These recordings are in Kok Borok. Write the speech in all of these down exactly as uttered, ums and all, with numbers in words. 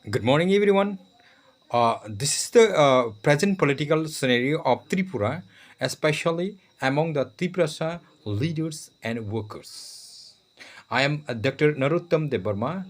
Good morning, everyone. Uh, this is the uh, present political scenario of Tripura, especially among the Tiprasa leaders and workers. I am uh, Doctor Narottam Debbarma.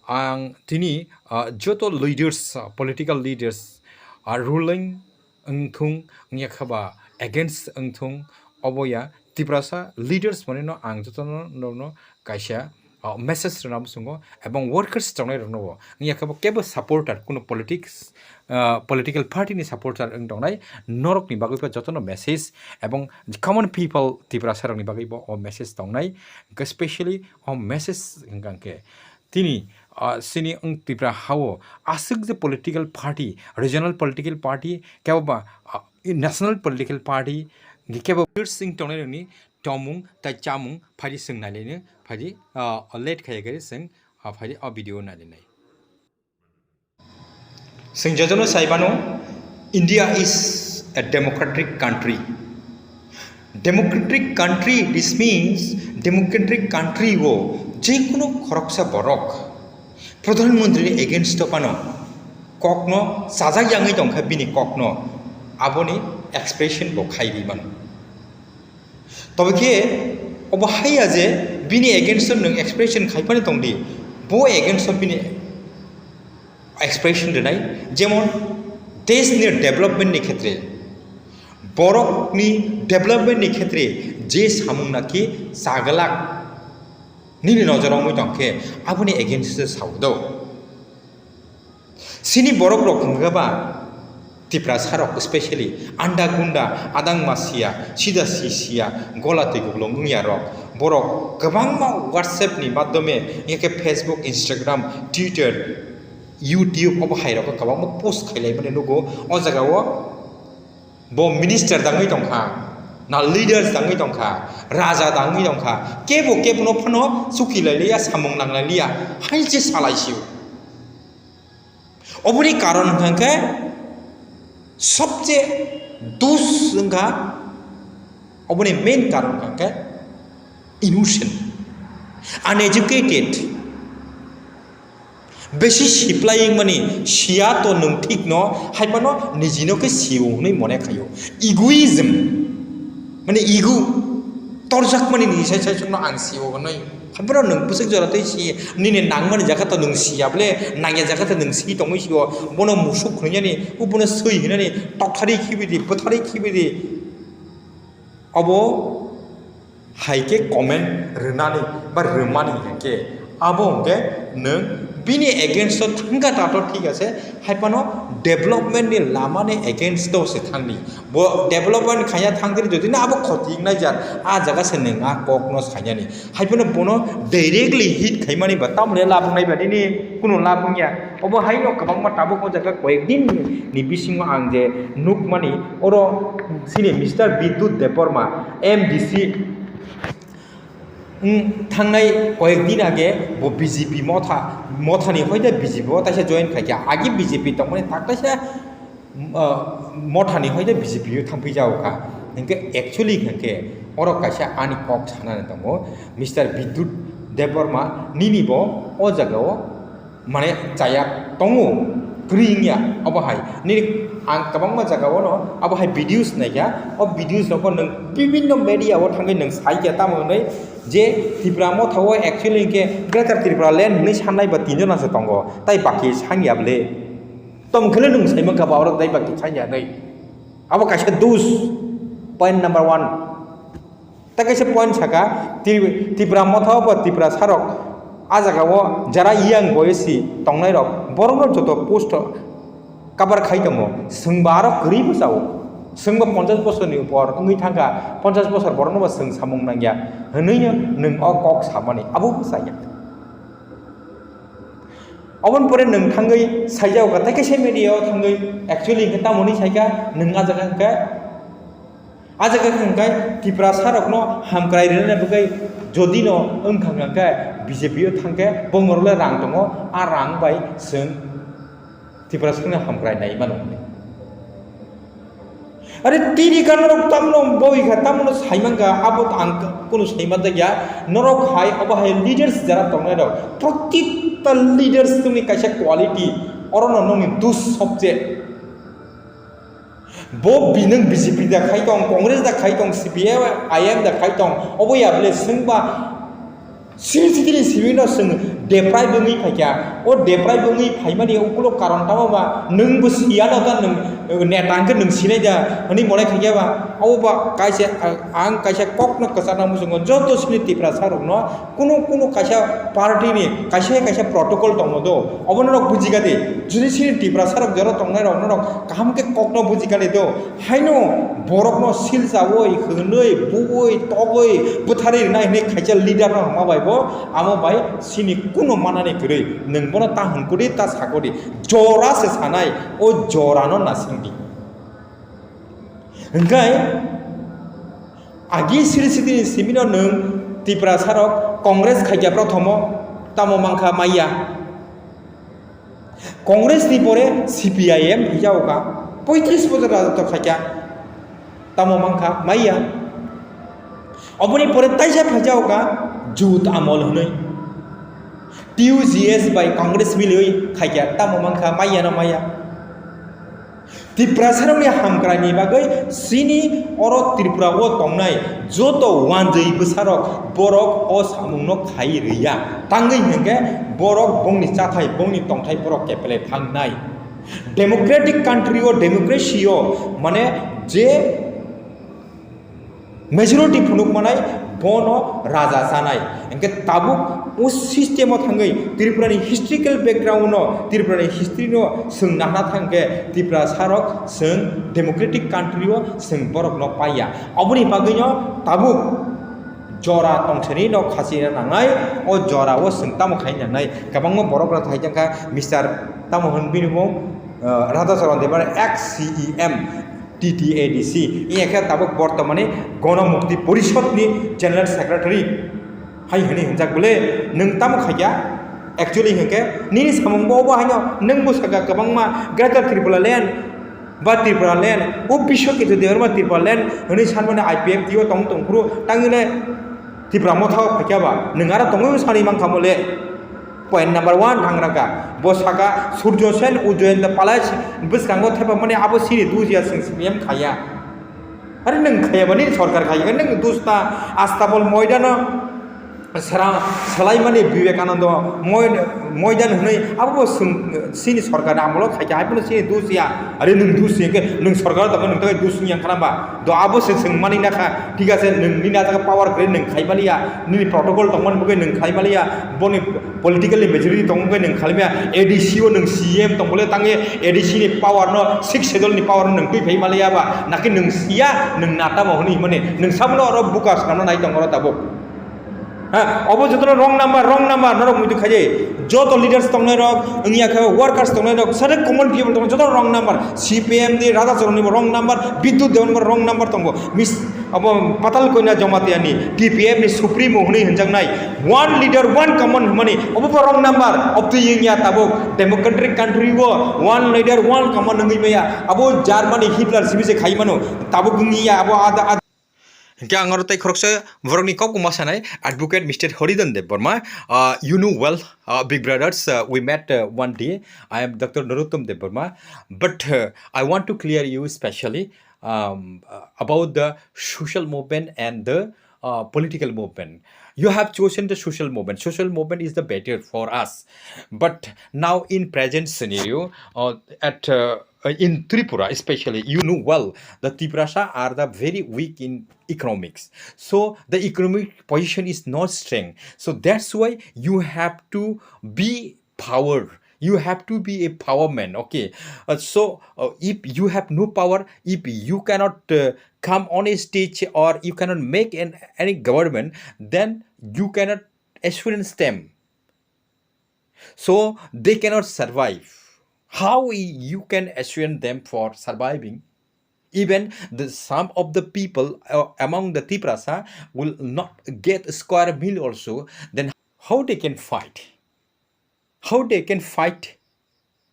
Ang tini uh, joto leaders, uh, political leaders, uh, ruling wngthung, wngya khaba against wngthung, oboya Tiprasa leaders manino ang jotono norokno kaisa uh, message rwna muchungo, ebong workers tongnai rokno bo wngya khabo kebo supporter, kuno politics, uh, political party ni supporter wng tongnai norokni bagwi bo jotono message, ebong common people Tiprasa rokni bagwi bo o message tongnai, specially o message hwnkha khe tini uh, sini wng Tripura hao aswk je political party, regional political party, kebo ba uh, national political party, kebo leaders wng tongnai rokni tongmung tai chamung phaidi swng nailaino phaidi, ah, late khaya gari swng, ah, phaidi o video nailainai. Swng jotono saibano, India is a democratic country. Democratic country, this means democratic country o jekunu khoroksa borok Pradhan Mantri ni against o phano kokno chajak yangwi tongkha bini kokno aboni expression bo khai ri mano. Tobe khe obo haiya je bini against o nwng expression khai phani tongdi, bo against o bini expression rwnai, jemon desh ni development ni khetre, borok ni development ni khetre je samung naki chaglak nini nojor o wngwi tongkhe aboni against o sao do. Sini borok rok hwnkha ba Tiprasa rok specially anda gunda, adang masiya, sida sisiya, gola twi guglong wngya rok. Borok kwbangma WhatsApp ni madhyome, hwnkhe Facebook, Instagram, Twitter, YouTube obo hai rok kwbangma post khailai mani nugo. O jaga o bo minister dangwi tongkha, na leaders dangwi tongkha, raja dangwi tongkha, kebo kebo no phano chuki lailiya, samung nang lailiya, hai se salai sio. Oboni karon hwnkha khe sobche dus wngkha, oboni main karon hwnkha khe innocent, uneducated, besi siplai wngmani siya to nwng thik no, hai phano nijino khe sio hwnwi mone khaio. Egoism, mane ego, torjak mani ni sai sai no ang sio hwnwi. Haphano nwng bwswk jora tei si, nini nangmani jaga to nwng siya ble, nangya jaga to nwng si tongwi sio, bono musuk hwnwi yani, o bono swi hwnani, tokthari khibi di, bwthari khibi di. Obo hai khe comment rwnani ba rwmani hinkhe, abo hinkhe nwng bini against o thangkha tato thik ase, hai phano development ni lama ni against o se thangdi. Bo development khaya thangdi, jodi na abo khoti wngnai jar, a jaga se nwng a kok no sainani. Hai phano bono directly hit khaimani ba tamoni lab wngnai ba nini kuno lab wngya. Obo hai no kwbangma tabuk o jaga koyek din ni bisingo ang je nukmani, oro sini Mister Bidyut Debbarma, M D C, wng thangnai koyek din age bo B J P motha, mothani hoide B J P o taisa join khaikha, agi B J P tongmani tak taisa, uh, mothani hoide B J P o thangphi jago kha. Hinkhe actually hinkhe oro kaisa ani kok sanani tongo, Mister Bidyut Debbarma, nini bo o jaga o mane chaya tongo, kwrwi wngya obo hai. Nini ang kwbangma jaga o no abo hai videos naikha, o videos rok o nwng bibinno media o thangwi nwng saikha, tamo hwnwi je Tipra motha o actually hinkhe Greater Tripura Land hwnwi sannai ba tinjona se tongo, tai baki sangya ble. Tamo kheno nwng saimankha ba oro tai baki sangya hwnwi. Abo kaisa dus, point number one. Ta kaisa point saka, Tri-, Tipra motha o ba Tiprasa rok a jaga o jara young boysi tongnai rok, borok no joto post cover khai tongo, swngba aro kwrwi bwsa o, swngba ponchash bosor ni upor wngwi thangkha, ponchash bosor borok no bo swng samung nangya hwnwi no nwng o kok samani abo bwsa ya. Oboni pore nwng thangwi saijago kha, tai kaisa media o thangwi actually hwnkhe tamoni saikha nwng a jaga hwnkhe. A jaga hwnkhe Tiprasa rokno hamkrai rwnani bagwi jodi no wngkha hwnkhe B J P o thangkhe bongorok le rang tongo, a rang bai chwng Tiprasa rokno hamkrai nai mano hwnwi. Are tini ka norok tamno boi kha, tamno saimang kha, abo ang kunu saimanjak ya, norok hai obo hai leaders jara tongnai rok, protitni Ta leaders tongni kaisa quality, orono nongni dus sobje. Bo binung B J P da khai tong, Congress da khai tong, C P I M da khai tong, obo ya bole swngba sini sitini simi no swng deprai bwngwi phaikha. O deprai bwngwi phaimani ukulo karon tamo ba nwng bo siya no ta nwng neta hwnkhe nwng sinai da hwnwi monai khaikha ba. Obo ba kaisa ang kaisa kokno kwchakna muchungo joto sini Tiprasa rokno kunu kunu kaisa party ni kaisa kaisa protocol tongmo do, obo norok bujikha di. Jodi sini Tiprasa rok jora tongnai rok norok kaham khe kokno bujikha di do, haino borokno silchawi, hwnwi, buwi, togwi, bwtharwi rwnai hwnwi khaisa leader no hwnma bai bo, amo bai sini kunu manani kwrwi. Nwng bono ta hwnkudi, ta sakudi, jora se sanai, o jorano nasingdi. Hwnkhe agi siri sitini simino nwng Tiprasa rok Congress khaikya prothomo, tamo mankha maya. Congress ni pore C P I M hwnjago kha, poitris bojor rajotw khaikya, tamo mankha maya. Oboni pore taisa phaijago kha Jut Amol hwnwi, T U G S bai Congress miliwi khaikya, tamo mankha maya na maya. Tiprasarokni hamkraini bagwi sini oro Tripura o tongnai joto wanjwi bwsarok borok o samungno khai rwya. Tangwi hwnkhe borok bongni chathai, bongni tongthai borok kepele thangnai. Democratic country o, democracy o, mane je majority phunuk manai bono raja chanai. Hwnkhe tabuk o system o thangwi Tripura ni historical background no, Tripura ni history no swng nahna thangkhe Tripura sarok swng democratic country o swng borok no paiya. Oboni bagwi no tabuk jora tongthani no khachina nangnai, o jora o swng tamo khai nangnai. Kwbangma borok rok hai jangkha Mister tamo hwn bini mung, ah, Radha Charan Debbarma ex C E M. T T A D C, iya khe tabuk bortomani Gono Mukti Porishod ni General Secretary hai hwnwi hwnjak bole, nwng tamo khaikya? Actually hwnkhe nini samung bo obo haino, nwng bo saka kwbangma Greater Tripura Land ba Tripura Land, o Biswa Ketu Debbarma Tripura Land hwnwi sanmani I P F T o tong tongphuru, tangwile Tipra Motha o phaikya ba, nwng aro tongwi sani mankha mole. Point number one thang raka. Bo saka Surjo Sen, Ujjayanta Palace bwskango thepamani abo sini dusia sing simiam khaya. Are nwng khaya bani sorkar khaya, nwng dusta Astabol moidano sera-, selaimani Vivekananda moi-, moidan hwnwi abo bo sing sini sorkar amolo khaikha, hai phano sini dusia. Are nwng dusia khe nwng sorkar tongma nwng takai dusi yang khana ba? Do abo se swng mani na kha, thik ase, nwng nini a jaga power kwrwi nwng khai maliya, nini protocol tongmani bagwi nwng khai maliya, boni politically majority tongma bagwi nwng khai maliya, A D C o nwng C M tong bole tangwi A D C ni power no, Sixth Schedule ni power no nwng twi phai maliya ba, naki nwng siya, nwng nata mo hwnwi himani, nwng sabono oro buka swnamna nai tong oro tabuk. Ha, obo jotono wrong number, wrong number, norok muitu khaidi. Joto leaders tongnai rok, wngya khe workers tongnai rok, sare common people tongnai, joto wrong number. C P M ni Radha Charan ni bo wrong number, Bidyut Dewan bo wrong number tongo. Mis-, abo Patal Koina Jamatia ni, T P F ni supremo hwnwi hwnjaknai. One leader, one common hwnmani, obo bo wrong number. Obtwi wngya tabuk democratic country o one leader, one common wngwi maya. Abo Germany Hitler simi se khai mano. Tabuk wngya abo ada, ada Hingke ang oro tei khoroksa borokni kok wngma sanai, Advocate Mister Horidhan Debbarma. Uh, you know well, uh, Big Brothers, uh, we met, uh, one day. I am Doctor Narottam Debbarma. But, uh, I want to clear you specially, um, uh, about the social movement and the, uh, political movement. You have chosen the social movement. Social movement is the better for us. But now in present scenario, uh, at, uh, uh, in Tripura especially, you know well, the Tiprasa are the very weak in economics. So the economic position is not strong. So that's why you have to be power. You have to be a power man, okay? Uh, so, uh, if you have no power, if you cannot, uh, come on a stage or you cannot make an, any government, then you cannot assurance them. So they cannot survive. How you can assume them for surviving? Even the, some of the people, uh, among the Tiprasa will not get a square meal also. Then how they can fight? How they can fight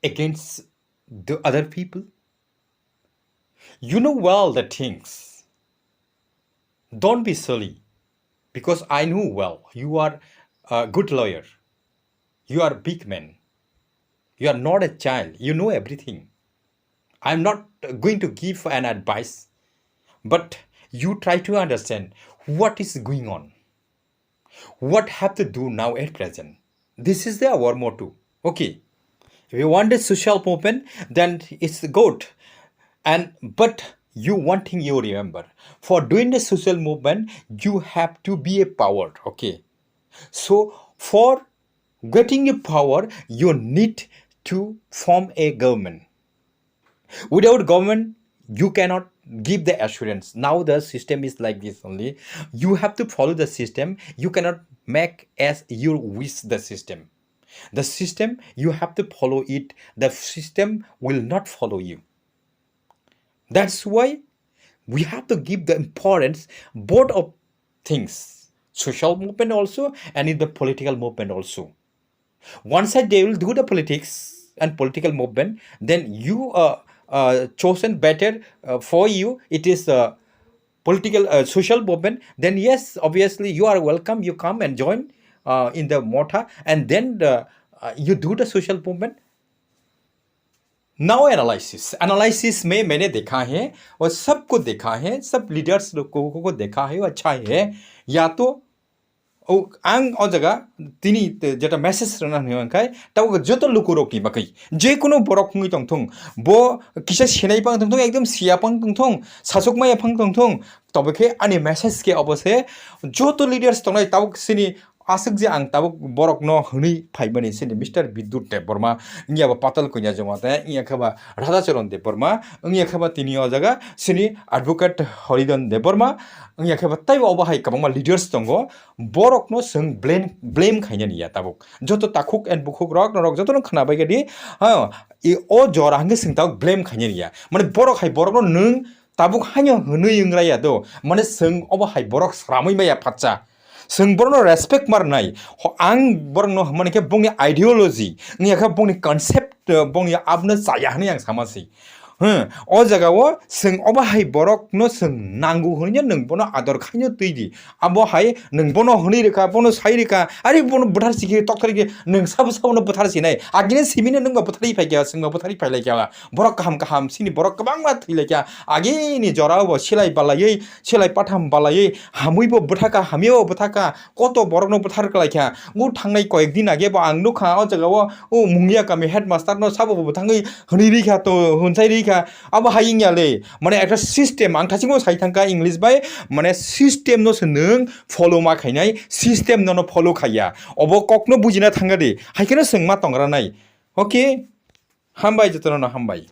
against the other people? You know well the things. Don't be silly, because I know well you are a good lawyer. You are big man. You are not a child. You know everything. I am not going to give an advice, but you try to understand what is going on. What have to do now at present? This is the our motto. Okay. If you want a social movement, then it's good. And but you one thing you remember. For doing the social movement, you have to be a power. Okay. So for getting a power, you need to form a government. Without government, you cannot give the assurance. Now the system is like this only. You have to follow the system. You cannot make as you wish the system. The system, you have to follow it. The system will not follow you. That's why we have to give the importance both of things, social movement also and in the political movement also. One side they will do the politics and political movement, then you are uh, chosen better uh, for you. It is a political uh, social movement. Then yes, obviously you are welcome. You come and join uh, in the motha, and then the, uh, you do the social movement. Now analysis. Analysis में मैंने देखा है और सबको देखा है, सब लीडर्स लोग को, को, को देखा है और अच्छा है। या तो ओ, ang o jaga tini te- jeta message rwna hwnwi hwnkhai tabuk joto lukurokni bagwi je kono borok wngwi tongthung, bo kisa senai pang tongthung, ekdom siya pang tongthung, sasuk maya pang tongthung, tobe khe ani message khe obo se joto leaders tongnai tabuk sini aswk je ang tabuk borokno hwnwi phaimani sini Mister Bidyut Debbarma, wngya ba Patal Kanya Jomate, wngya khe ba Radhacharan Debbarma, wngya khe ba tini o jaga sini Advocate Horidhan Debbarma, wngya khe ba taibo obo hai kwbangma leaders tongo, borokno chwng blame, blame khainani ya tabuk. Joto takhuk and bukhuk rok, norok jotono khwnabai khe di, ha, i o jora hwnkhe chwng tabuk blame khainani ya. Mane borok hai borokno nwng tabuk haino hwnwi wngra ya do, mane chwng obo hai borok sramwi maya phatsa. Chwng borokno respect ma rwnai. Ho-, ang borokno hwnmani khe bongni ideology, wngya khe bongni concept, uh, bongni abno chaya hwnwi ang sama se. Hmm, o jaga o chwng obo hai borokno chwng nango hwnwi nwng bono ador khaino twi di. Abo hai nwng bono hwnwi rwkha, bono sai rwkha, ari bono bwthar sikhe tokthar khe nwng sabo sabono bwthar sinai. Agini simino nwng bo bwtharwi phai kha, chwng bo bwtharwi phai lai kha. Borok kaham kaham sini borok kwbangma thwi lai kha. Agini jora o bo silai balaiwi, silai patham balaiwi, hamwi bo bwthaka, hamya bo bwthaka, koto borokno bwthar kwlai kha. O thangnai koyek din age bo ang nukha o jaga o, o Mungia kami headmaster no sabo bo bwthangwi hwnwi ri kha, to hwnsai ri kha. Abo hai wngya le, mane ekta system, ang thachingbo sai thangkha English bai, mane system no se nwng follow ma khainai, system no no follow khaiya. Obo kokno bujina thangya de, hai kheno chwng ma tongra nai. Okay, hambai, jotono no hambai.